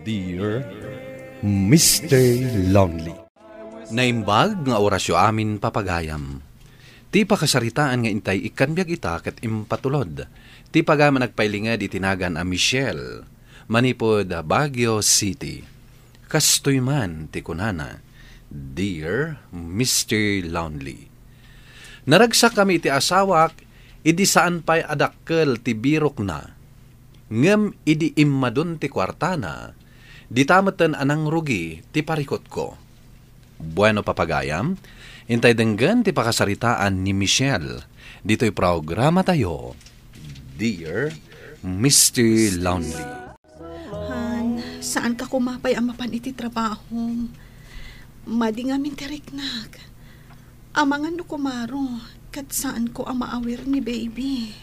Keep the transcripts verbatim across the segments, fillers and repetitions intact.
Dear Mister Lonely. Naimbag nga orasyo amin, papagayam. Ti pakasaritaan nga intay ikkan biag ita ket impatulod ti pagayam a nagpailinged iti nagan a Michelle, manipud Baguio City. Kastoy man ti kunana, "Dear Mister Lonely, naragsakkami iti asawak idi saan pay a dakkel ti birokna, ngem idi immadun ti kuartana, dita metten a nangrugi ti parikutko." Bueno, papagayam, intay denggen ti pakasaritaan ni Michelle ditoy programatayo, Dear Mister Lonely. Han, saanka koma pay a mapan iti trabahom. Madi ngamin ti riknak. Amangan no kumaro, ket saanko a maawir ni baby.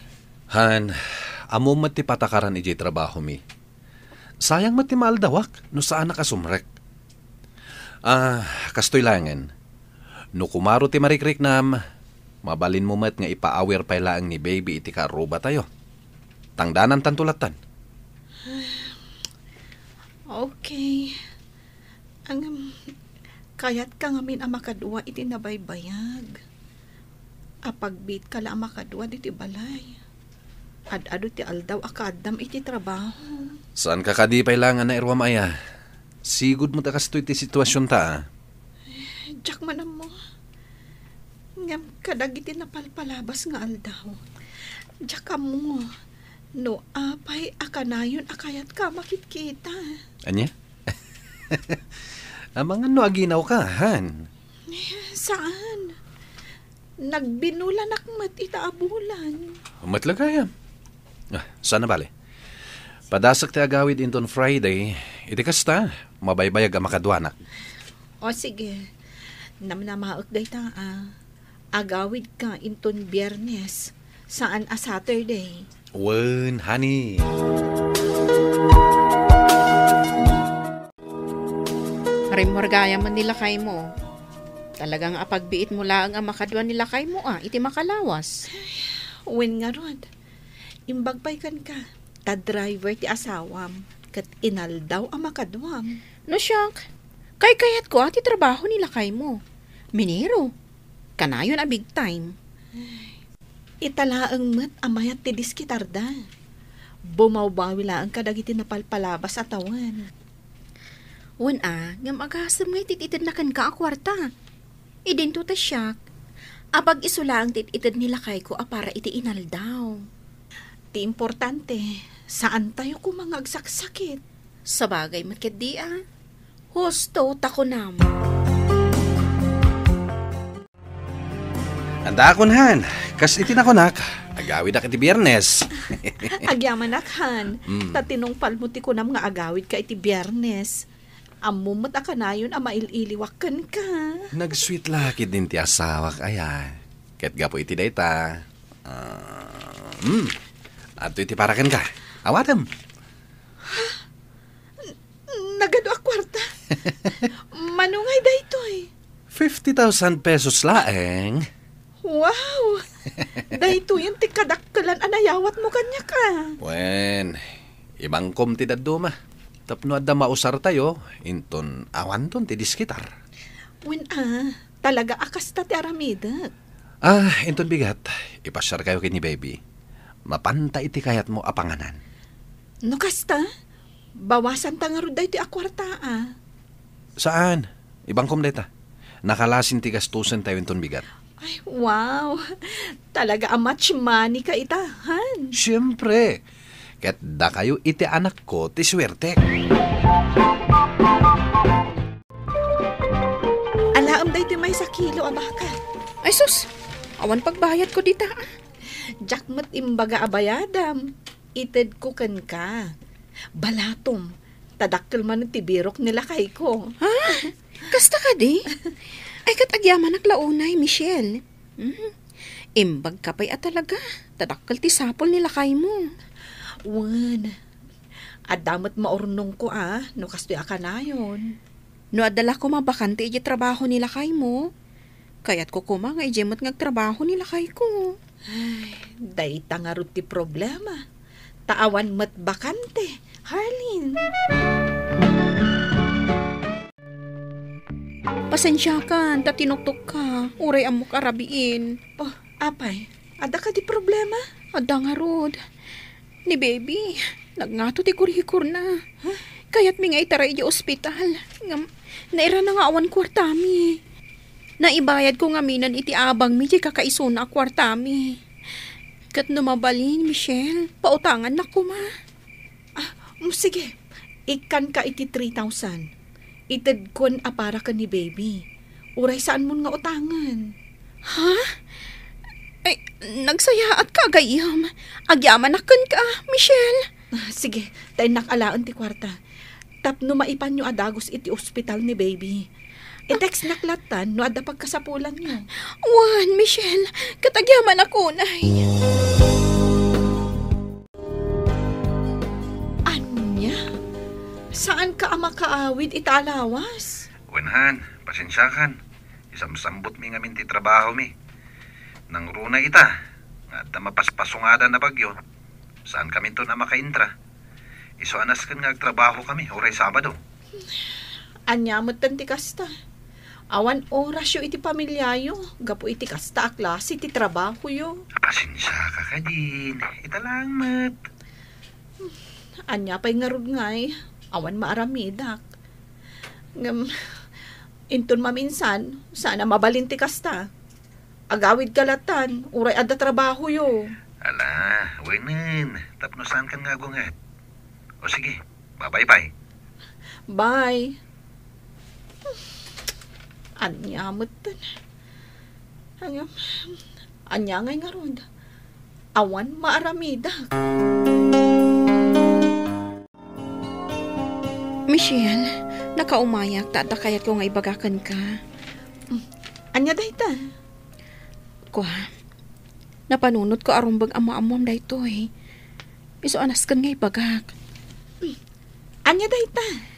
Han, ammom met ti patakaran idiay trabahomi. Sayang met ti maaldawak no saanak a sumrek. Ah, kastoy laengen. No kumaro ti marikriknam, mabalinmo met nga ipaawir pay laeng ni baby iti kaarrubatayo. Tangdanantanto lattan. Okay. Ngem, kayatka ngamin a makadua iti nabaybayag. Apagbiitka la a makadua ditoy balay. Ad-adu ti aldaw a kaaddam iti trabaho. Saanka kadi pay laeng a nairuam aya? Sigud met a kastoy ti situasionta, a. Diak man ammo. Ngem kadagiti napalpalabas nga aldaw, diak ammo no apay a kanayon a kayatka a makitkita. Ania? Amangan no aginawka, han? Eh, saan? Nagbinulanak met ita a bulan. Met la gayam. Ah, saan a bale? Padasek ti agawid inton Friday. Iti kasta, mabaybayag a makaduanak. O sige, namnamaek dayta, a. Agawidka inton Biyernes, saan a Saturday. Wen, honey. Rimmuar gayam ni lakaymo. Talaga nga apagbiitmo laeng a makadua ni lakaymo, a, iti makalawas. Wen ngarud, imbag pay kenka, ta driver ti asawam, ket inaldaw a makaduam. No siak, kaykayatko a ti trabaho ni lakaymo. Minero. Kanayon a big time. Ita laeng met a mayat ti diskitarda. Bumawbawi laeng kadagiti napalpalabas a tawen. Wen a, ngem agasem nga iti itedna kenka a kuarta. Idinto ta siak, apag-isu laeng ti it-ited ni lakayko a para iti inaldaw. Ti importante, saantayo koma nga agsaksakit. Sabagay met ketdi a. Husto ta kunam. Adda a kunhan, kas iti nakunak, agawidak iti Biyernes. Agyamanak, han. Mm. Ta tinungpalmo ti kunam nga agawidka iti Biyernes. Ammom met a kanayon a mail-iliwak kenka. Nag-sweet la ketdin ti asawak, aya. Ket gapu iti dayta, ah, mm, adtoy ti para kenka. Awatem. Nagadu a kuarta. Mano ngay daytoy? Fifty thousand pesos laeng. Wow! Daytoyen ti kadakkelan a nayawatmo kaniak a. Wen, ibangkom ti dadduma. Tapno adda mausartayo, inton awanton ti diskitar. Wen a, talaga a kasta ti aramidek. Ah, inton bigat, ipasiarkayo ken ni baby. Mapanta iti kayatmo a panganan. No kasta, bawasanta ngarud daytoy a kuarta a. Saan? Ibangkom dayta. Nakalasin ti gastusen tayo inton bigat. Ay, wow! Talaga a much money ka ita, han? Siyempre! Ket dakayo iti anakko ti suwertek. Alaem daytoy maysa kilo a baka. Ay sus! Awan pagbayadko dita, a. Diak met imbaga a bayadam. Itedko kenka. Balatom, ta dakkel manen ti birok ni lakayko. Ha? Kasta kadi? Ay, ket agyamanak la unay, Michelle. Mhm. Imbagka pay a talaga, ta dakkel ti sapol ni lakaymo. Wen, adda met maurnongko a, no kastoy a kanayon. No adda la koma bakante idiay trabaho ni lakaymo, kayatko koma nga idiay met nga agtrabaho ni lakayko. Ay, dayta ngarud ti problema. Ta awan met bakante, Harlin. Pasensiakan ta tinuktok ka, uray ammok a rabiin. Oh, apay, adda kadi problema? Adda ngarud. Ni baby, nagngato ti kurikurna. Huh? Kayatmi nga itara idiay ospital. Ngem, nairana nga awan kuartami. Naibayadko ngaminen iti abangmi diay kakaisuna a kuartami. Ket no mabalin, Michelle, pautangannak koma. Ah, mm, sige. Ikkanka iti three thousand. Itedkon a para ken ni baby. Uray saanmon nga utangen. Ha? Ay, nagsayaatka, gayyem. Agyamanak kenka, Michelle. Ah, sige, ta innak alaen ti kuarta. Tapno maipanyo a dagus iti ospital ni baby. I-textnak lattan no adda pagkasapulanyo. Wen, Michelle, ket agyamanak unay. Ania? Saanka a makaawid ita a lawas? Wen, han, pasensiakan. Isamsambutmi ngamin ti trabahomi. Nangruna ita, nga adda mapaspasungadan a bagyo, saankaminton a makaintra. Isu a nasken nga agtrabahokami uray Sabado. Ania metten ti kasta? Awan orasyo iti pamiliayo gapu iti kasta a klase ti trabahoyo. Pasensiaka kadin. Ita laeng met. Ania pay ngarud ngay? Awan maaramidak. Ngem, inton maminsan, saan a mabalin ti kasta. Agawidka lattan, uray adda trabahoyo. Ala, wenen, tapno saankan nga agunget. O sige, babay pay. Bye. Ania metten. Ania, ania ngay ngarud? Awan maaramidak. Michelle, nakaumayak ta adda kayatko nga ibaga kenka. Ania dayta? Kua, napanunotko a rumbeng a maammoam daytoy. Isu a nasken nga ibagak. Ania dayta?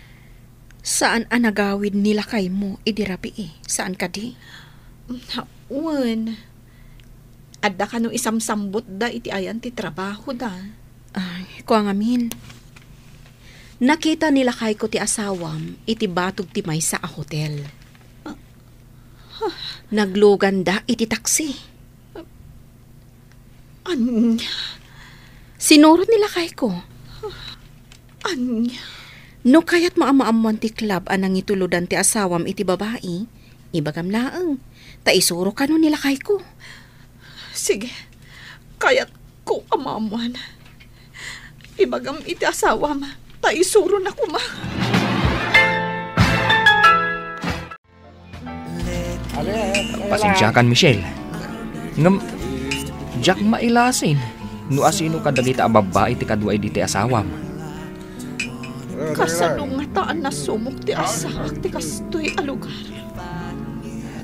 Saan a nagawid ni lakaymo idi rabii, saan kadi? Wen, adda kano isamsambutda iti ayan ti trabahoda? Ay, kua ngamin. Nakita ni lakayko ti asawam iti batog ti maysa a hotel. Ah, huh. Nagluganda iti taksi. Ania? Sinurot ni lakayko. Ania? No kayatmo a maammoan ti club a nangitulodan ti asawam iti babai, ibagam laeng, ta isurok kano ni lakayko. Sige, kayatko a maammoan. Ibagam iti asawam, ta isurona koma. Pasensiakan, Michelle. Ngem, diak mailasin no asino kadagita a babbai ti kadua idi ti asawam. Kasano ngata a nasumok ti asawak ti kastoy a lugar?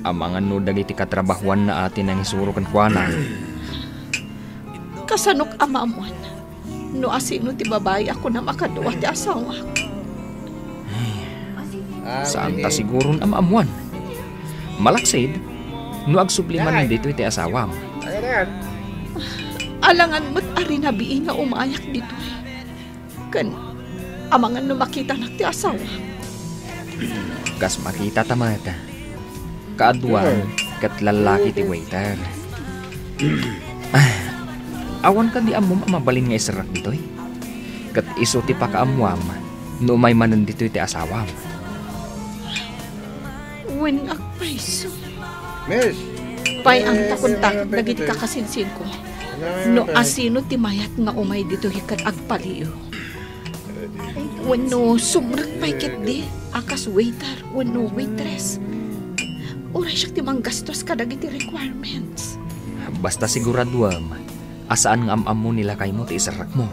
Amangan no dagiti katrabahoanna a ti nangisuro kenkuana. Kasanok a maammuan no asino ti babai a kunam a kadua ti asawak? Saanta siguron a maammuan. Malaksid, no agsubli manen ditoy ti asawam. Alangan met a rinabii nga umayak ditoy. Ken amangan no makitanak ti asawak. Kas makitata met. Kaaduan ket lallaki ti waiter. Ah, awan kadi ammom a mabalin nga iserrek ditoy? Ket isu ti pakaammuam no umay manen ditoy ti asawam. Wen, agpayso. Miss! Pay-amta kontak dagiti kakasinsinko no asino ti mayat nga umay ditoy ket agpaliw. Wenno sumrek pay ketdi a kas waiter wenno waitress. Uray siak ti manggastos kadagiti requirements. Basta siguraduem a saan nga am-ammo ni lakaymo ti iserrekmo.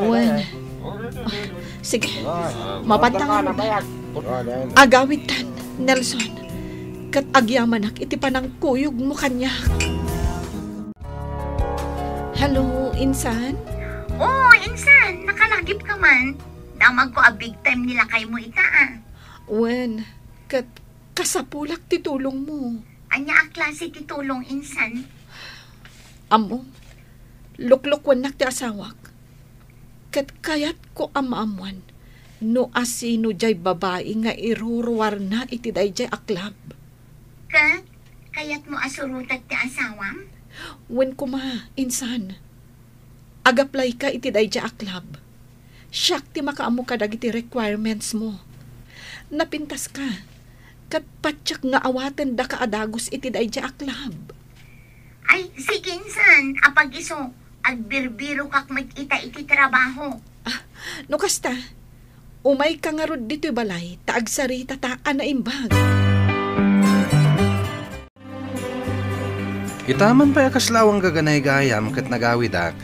Wen. Sige. Mapanta nga. Agawidtan, Nelson. Ket agyamanak iti panangkuyogmo kaniak. Hello, insan? Oh, insan, nakalagip ka man. Damagko a big time ni lakaymo ita, ah. Wen, ket kasapulak ti tulongmo. Ania a klase ti tulong, insan? Ammom, luklukuennak ti asawak. Ket kayatko a maammuan no asino jay babai nga iruruarna iti dayjay a club. Ket kayatmo a surotek ti asawam? Wen koma, insan. Ag-apply ka iti dayjay a club. Siak ti makaammo kadagiti requirements mo. Napintas ka, ket patiek nga awatendaka a dagus iti dayjay a club. Ay, sige, insan, apag-isu, agbirbirokak met ita iti trabaho. Ah, no kasta, umayka ngarud ditoy balay, ta agsaritata a naimbag. Ita man pay a kasla awan gaganay gayam ket nagawidak.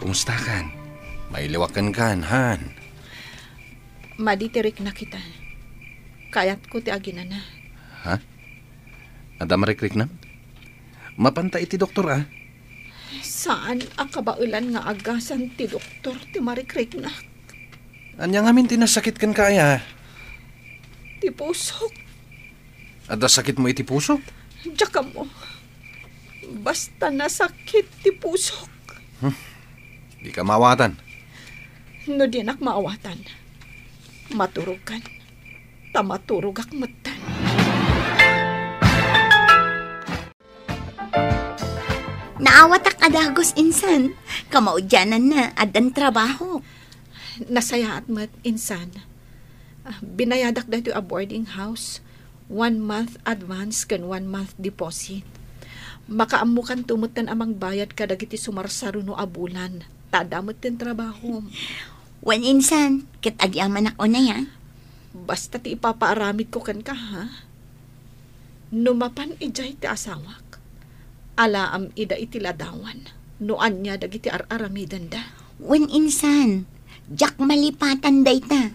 Kumustakan? Mailiwak kenkan, han? Madi ti riknak ita. Kayatko ti aginana. Ha? Adda marikriknam? Mapanta iti doktor, a? Saan a kabaelan nga agasan ti doktor ti marikriknak. Ania ngamin ti nasakit kenka, aya? Ti pusok. Adda sakitmo iti pusok? Diak ammo. Basta nasakit ti pusok. Hmm. Dika maawatan. No dinak maawatan, maturogkan. Ta maturogak metten. Naawatak a dagus, insan. Kamaudiananna, addan trabaho. Nasayaat met, insan. Ah, binayadak daytoy a boarding house. One month advance ken one month deposit. Makaammokanto metten a mangbayad kadagiti sumarsaruno a bulan. Ta adda metten trabahom. Wen, insan, ket agyamanak unay, a? Basta ti ipapaaramidko kenka, ha? No mapan idiay ti asawak, alaam ida iti ladawan no ania dagiti ar-aramidenda. Wen, insan, diak malipatan dayta.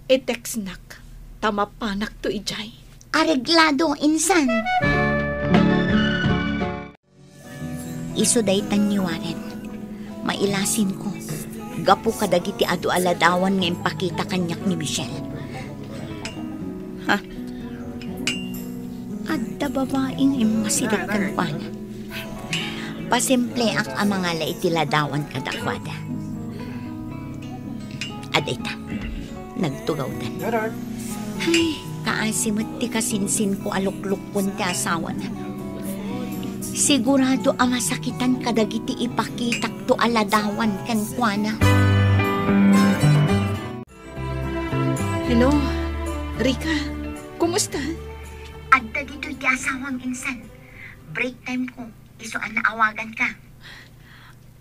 I-textnak ta mapanakto idiay. Areglado, insan. Isu daytan ni Warren. Mailasinko gapu kadagiti adu a ladawan nga impakita kaniak ni Michelle. Ha? Adda babai nga immasideg kenkuana. Pasimpleak a mangala iti ladawan kadakuada. Adda ita. Nagtugawdan. Ay, kaasi met ti kasinsinko a luklukkon ti asawana. Sigurado a masakitan kadagiti ipakitakto a ladawan kenkuana. Hello, Rica. Kumusta? Adda ditoy ti asawam, insan. Break time ko, isu a naawaganka.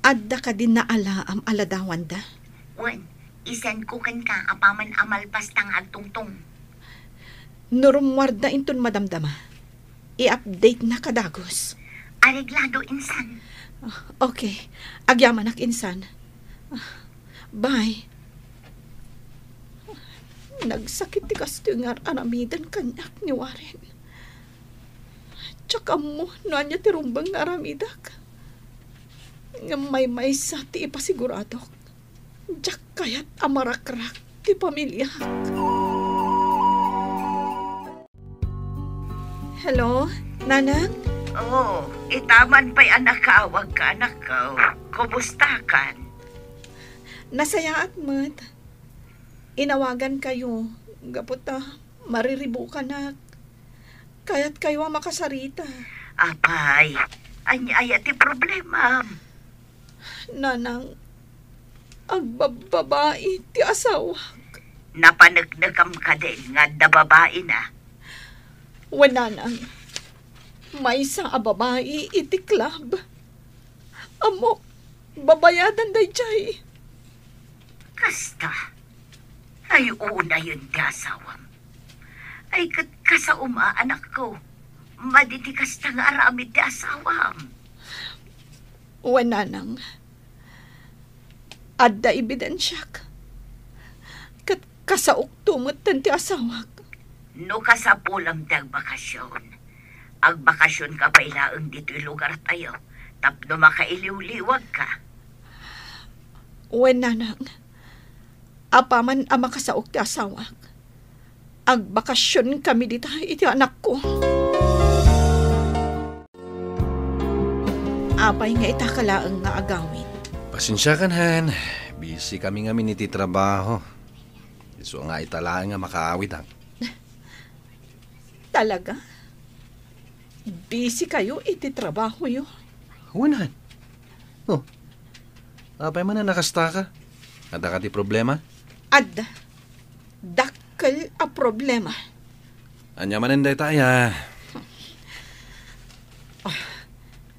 Adda kadi naalaam a ladawanda? Wen, isend ko kenka apaman a malpas ta nga agtungtong. No rummuarda inton madamdama, i-update na kadagus. Areglado, insan. Ah, okay. Agyamanak, insan. Ah, bye. Nagsakit ti kastoy nga ar-aramiden kaniak ni Warren. Diak ammo no ania ti rumbeng nga aramidak. Ngem maymaysa ti ipasiguradok. Diak kayat a marakrak ti pamiliak. Hello, Nanang? Oh, ita man pay a nakaawagka, anakko. Kumustakan? Nasayaat met. Inawagankayo, gapu ta mariribukanak. Kayatkayo a makasarita. Apay, ania aya ti problemam? Nanang, agbabbabai ti asawak. Napaneknekam kadin nga adda babaina? Wen, Nanang, maysa a babai iti club. Ammok, babayadan daydiay. Kasta? Ay, unayen ti asawam. Ay, ket kasaom a, anakko. Madi ti kasta nga aramid ti asawam. Wen, Nanang. Adda ebidensiak. Ket kasaokto metten ti asawak. No kasapulam ti agbakasyon, agbakasyon ka pay laeng ditoy lugartayo tapno makailiwliwagka. Wen, Nanang. Apaman a makasaok ti asawak, agbakasyon kami dita iti anakko. Apay nga itaka laeng nga agawid? Pasensiakan, han. Busy kami ngamin iti trabaho. Isu nga ita laeng a makaawidak. Talaga? Busy kayo iti trabahoyo? Wen, Han. Oh, apay manen a kasta ka? Adda kadi problema? Adda. Dakkel a problema. Ania manen dayta aya? Ah.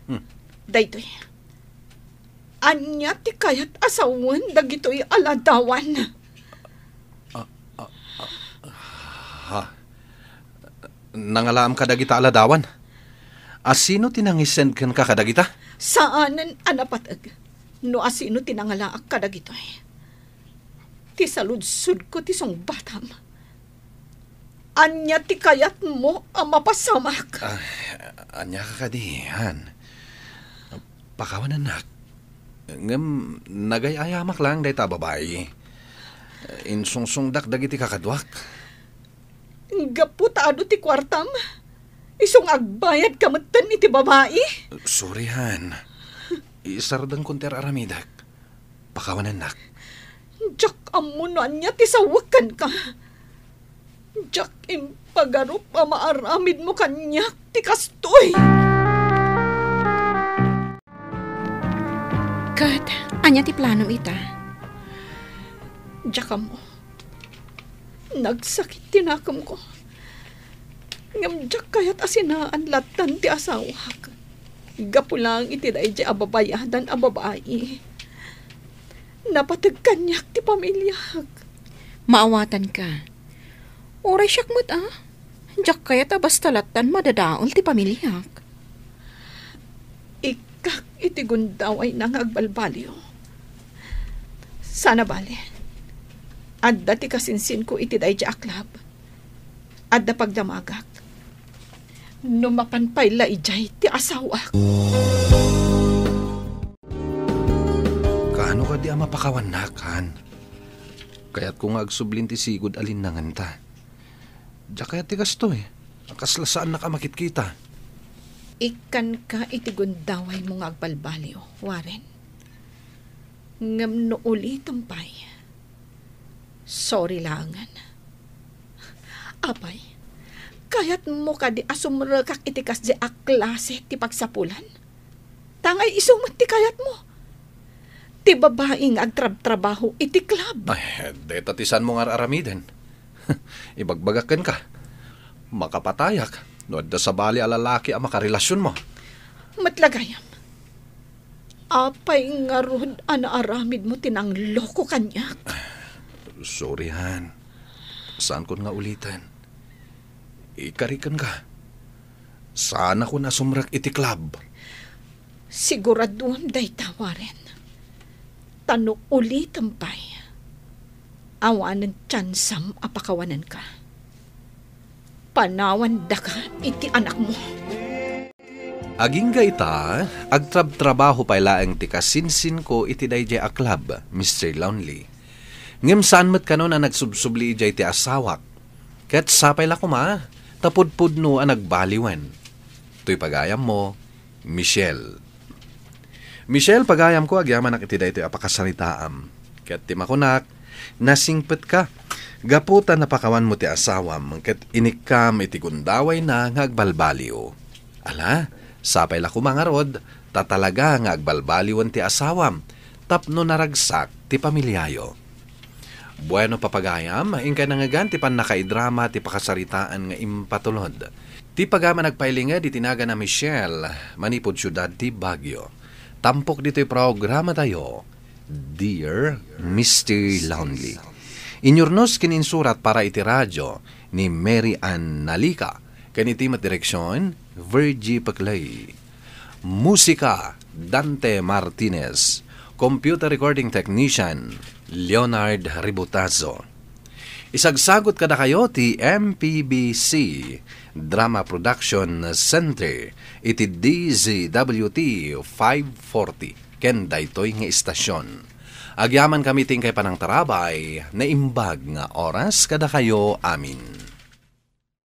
Hmm. Daytoy. Ania ti kayat a sawen dagitoy a ladawan? Ah, ah, ah, ha? Nangalaam kadagita a ladawan? A sino ti nangisend kenka kadagita? Saanen a napateg no a sino ti nangalaak kadagitoy. Ti saludsodko ti sungbatam. Ania ti kayatmo a mapasamak? Ah, ania ka kadi, Han? Pakawanennak. Ngem nagay-ayamak laeng dayta a babai. Insungsongdak dagiti kakaduak. Gapu ta adu ti kuartam, isu nga agbayadka metten iti babai? Sorry, Han. Isardengkon ti ar-aramidek. Pakawanennak. Diak ammo no ania ti sawek kenka. Diak impagarup a maaramidmo kaniak ti kastoy. Ket ania ti planom ita? Diak ammo. Nagsakit ti nakemko. Ngem diak kayat a sinaan lattan ti asawak. Gapu laeng iti daydiay a babayadan a babai. Napateg kaniak ti pamiliak. Maawatanka. Uray siak met, a. Diak kayat a basta lattan madadael ti pamiliak. Ikkak iti gundawayna nga agbalbaliw. Saan a bale, adda ti kasinsinko iti daydiay a club. Adda pagdamagak. No mapan pay la idiay ti asawak. Kaano kadi a mapakawannak, Han? Kayatko nga agsublin ti sigud a linnangenta. Diak kayat ti kastoy. Kasla saannak a makitkita. Ikkanka iti gundawaymo nga agbalbaliw, Warren. Ngem no ulitem pay, sorry laengen. Apay, kayatmo kadi a sumrekak iti kasdiay a klase ti pagsapulan? Tangay isu met ti kayatmo. Ti babai nga agtrabtrabaho iti club. Ay, deta ti saanmo nga ar-aramiden. Ibagbagak kenka. Makapatayak no adda sabali a lalaki a makarelasionmo. Met la gayam. Apay ngarud a naaramidmo ti nangloko kaniak? Sorry, Han. Saankon nga uliten. Ikarikenka. Saanakon a sumrek iti club. Siguraduem dayta, Warren. Ta no ulitem pay, awanen tiansam a pakawanenka. Panawandaka iti anakmo. Agingga ita, agtrabtrabaho pay laeng ti kasinsinko iti daydiay a club, Mister Lonely. Ngem saan met kanon a nagsubsubli idiay ti asawak. Ket sapay la koma, ta pudpudno a nagbaliwen. Toy pagayammo, Michelle. Michelle, pagayamko, agyamanak iti daytoy a pakasaritaam. Ket ti makunak, nasingpetka. Gapu ta napakawanmo ti asawam, ket inikkam iti gundawayna nga agbalbaliw. Ala, sapay la koma ngarud, ta talaga nga agbalbaliwen ti asawam, tapno naragsak ti pamiliayo. Bueno, papagayam, inkay nangngegan ti pannakaidrama ti pakasaritaan nga impatulod. Ti pagayam a nagpailinged iti nagan a Michelle, manipud siudad ti Baguio. Tampok ditoy programatayo, Dear Mister Lonely. Inyurnos ken insurat para iti radio ni Mary Ann Nalica, ken iti met direksion, Virgie Peclay. Musika, Dante Martinez. Computer recording technician, Leonard Ributazo. Isagsagut kadakayo ti M P B C Drama Production Center iti D Z W T five forty ken daytoy nga istasyon. Agyamankami ti inkay panangtarabay, naimbag nga oras kadakayo amin.